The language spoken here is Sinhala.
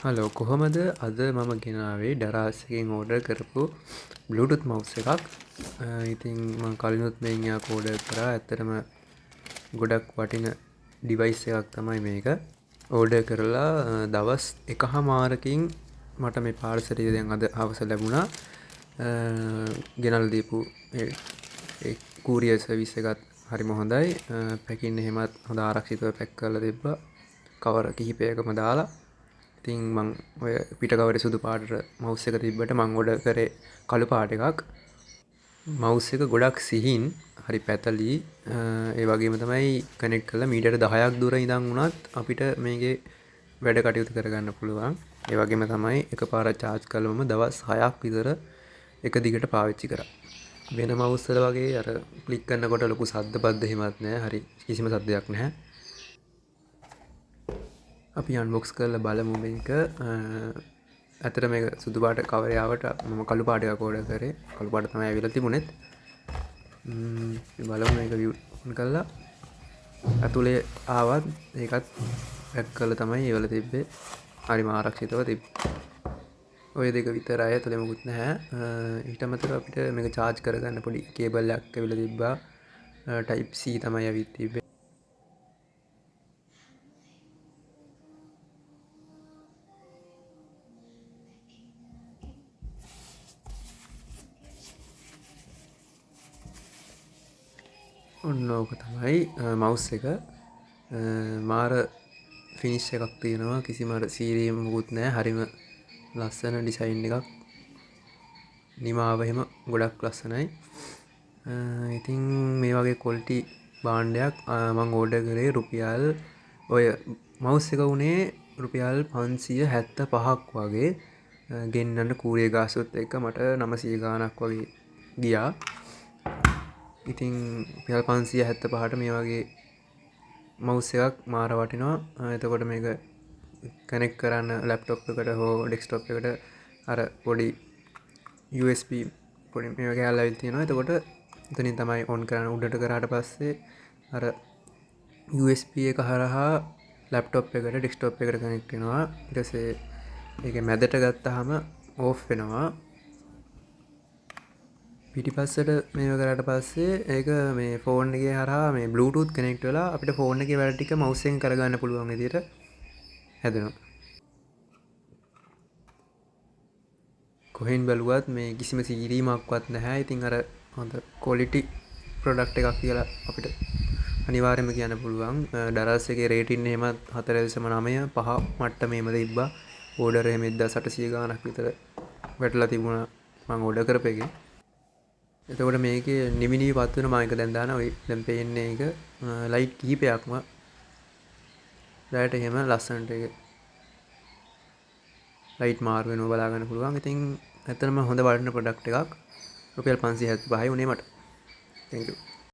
හලෝ, කොහොමද? අද මම ගෙනාවේ ඩරාස් එකෙන් ඕඩර් කරපු Bluetooth mouse එකක්. ඉතින් මං කලිනුත් මේන් එකක් ඕඩර් කරා. ඇත්තටම ගොඩක් වටින ඩිවයිස් එකක් තමයි මේක. ඕඩර් කරලා දවස් එකහමාරකින් මට මේ පාර්සල් එක දැන් අද හවස ලැබුණා. ගෙනල්ලා දීපු ඒ කූරියර් සර්විස් එකත් හරිම හොඳයි. පැකින් එහෙමත් හොඳ ආරක්ෂිතව පැක් කරලා තිබ්බා. කවර කිහිපයකම දාලා. ඉතින් මං ඔය පිට කවරේ සුදු පාටට මවුස් එක තිබ්බට මං ඕඩර් කරේ කළු පාට එකක්. මවුස් එක ගොඩක් සිහින්, හරි පැතලි. ඒ වගේම තමයි කනෙක්ට් කරලා මීටර 10ක් දුර ඉඳන් වුණත් අපිට මේකේ වැඩ කටයුතු කරගන්න පුළුවන්. ඒ වගේම තමයි එකපාරක් චාර්ජ් කළොම දවස් 6ක් විතර එක දිගට පාවිච්චි කරා. වෙන මවුස් වල වගේ අර ක්ලික් කරනකොට ලොකු සද්ද බද්ද එහෙමත් නෑ. හරි කිසිම සද්දයක් නැහැ. අපි අන්බොක්ස් කරලා බලමු මේක. ඇත්තට මේක සුදු පාට කවරේ ආවට මම කළු පාට එකක් ඕඩර් කරේ. කළු පාට තමයි ඇවිල්ලා තිබුණෙත්. අපි බලමු මේක විව් ඔන් කරලා. ඇතුලේ ආවත් ඒකත් පැක් කරලා තමයි ඒවල තිබ්බේ. හරිම ආරක්ෂිතව තිබ්බේ. ඔය දෙක විතරයි, ඇතුලේ මොකුත් නැහැ. ඊට අමතරව අපිට මේක චාර්ජ් කරගන්න පොඩි කේබල් එකක් ඇවිල්ලා තිබ්බා. ටයිප් C තමයි ඇවිත් තිබ්බේ. ඔන්න ඕක තමයි මවුස් එක. මාර ෆිනිෂ් එකක් තියෙනවා. කිසිම අර සීරීම මොකුත් නෑ. හරිම ලස්සන ඩිසයින් එකක්. නිමාව එහෙම ගොඩක් ලස්සනයි. ඉතින් මේ වගේ ක්වොලිටි භාණ්ඩයක් මං ඕඩර් කරේ රුපියල් ඔය මවුස් එක වුණේ රුපියල් 575ක් වගේ. ගෙන්නන්න කූරියර් ගාස්තුත් එක්ක මට 900 ගාණක් වගේ ගියා. ඉතින් රුපියල් 575ට මේ වගේ මවුස් එකක් මාර වටිනවා. එතකොට මේක කනෙක්ට් කරන්න ලැප්ටොප් එකට හෝ ඩෙස්ක්ටොප් එකට අර පොඩි USB පොඩි මේ වගේ කෑල්ල ඇවිත් තියෙනවා. එතකොට එතනින් තමයි ඔන් කරන්න. උඩට කරාට පස්සේ අර USB එක හරහා ලැප්ටොප් එකට ඩෙස්ක්ටොප් එකට කනෙක්ට් වෙනවා. ඊට පස්සේ ඒක මැදට ගත්තාම ඕෆ් වෙනවා. පිටිපස්සට මේව කරාට පස්සේ ඒක මේ ෆෝන් එකේ හරහා මේ Bluetooth connect වෙලා අපිට ෆෝන් එකේ වැඩ ටික මවුස් එකෙන් කරගන්න පුළුවන් විදියට හැදෙනවා. කොහෙන් බැලුවත් මේ කිසිම සීරීමක්වත් නැහැ. ඉතින් අර හොඳ ක්වොලිටි ප්‍රොඩක්ට් එකක් කියලා අපිට අනිවාර්යයෙන්ම කියන්න පුළුවන්. ඩරස් එකේ රේටින් එහෙමත් 4.9 5 මට්ටමේම තිබ්බා. ඕඩර් එහෙම 1800 ගාණක් විතර වැටලා තිබුණා මං ඕඩර් කරපු එකේ. එතකොට මේකේ නිවි නිවි පත් වෙන මම එක දැන් දානවා. ඔය දැන් පේන්නේ ඒක ලයිට් කිහිපයක්ම රැයට එහෙම ලස්සනට ඒක ලයිට් මාරු වෙනවා බලා ගන්න පුළුවන්. ඉතින් ඇත්තටම හොඳ වටින ප්‍රොඩක්ට් එකක්. රුපියල් 575යි උනේ මට. Thank you.